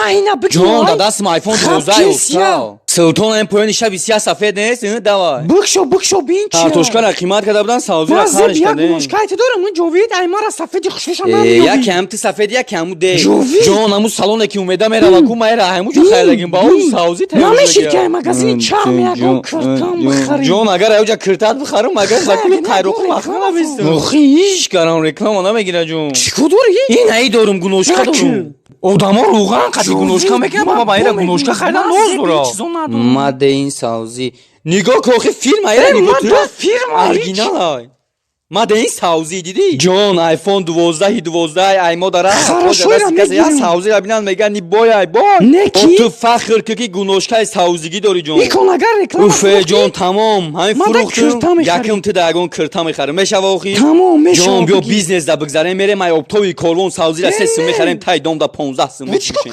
Ма ина бигир. Ҷон, да дастим айфон Хаб 12 кесия. уста. Султон ам поёни шаби сия сафед нест, давай. Бикшо, бикшо, бин чи. Картошкара қимат карда будан, савзира Ман зеб хариш як кардем. гуношкайти дорам, ин ҷовид ай мара сафеди хушуша Э, намеёбӣ. яке ҳам ту сафед, яке ҳаму де. Ҷовид. Ҷон, ҳаму салоне ки умеда мерава ку, майра ҳаму ҷо харидагим, ба ӯ савзӣ тайёр. Намешид, ки ай магазини чарм ягон киртам бихарӣ? Ҷон, агар аюҷа киртат бихарам, агар за кули Хай, қайроқу реклама махна навистам. фурӯш. Охи, ҳич гарам реклама намегира, ҷон. Чӣ ко дорӣ? Ин аи дорум, гуношка Наки. дорум. Одамо руған қати гуношка мекунад, баба, ба ира гуношка харидам ноз дора. Чизо надорам. Маде ин савзӣ. Нигоҳ ки, охи филм аира Э, нигоҳ ман ту. да фирма ҳич. Оригинал ай. Маде ин савзӣ дидӣ? Ҷон, iPhone 12 12 ай мо дара. Хорошо, ира Я мегирем. савзира бинанд, мегӯянд ни бой ай бой. Не ки? О, ту фахр ки гуношкаи савзигӣ дорӣ, ҷон. Икон агар реклама Уфе, фурӯхтӣ, ҷон, тамом. Ҳамин ман да фурӯхтум. кирта мехарем. Якум ту да ягон кирта мехарем. Мешава охи? Тамом, мешава, Ҷон, биё бигир. бизнес да бигзарем, мерем ай оптови корвон савзира Э, 3 сум не. мехарем, тай дом да 15 сум Бу чӣ мефурӯшем.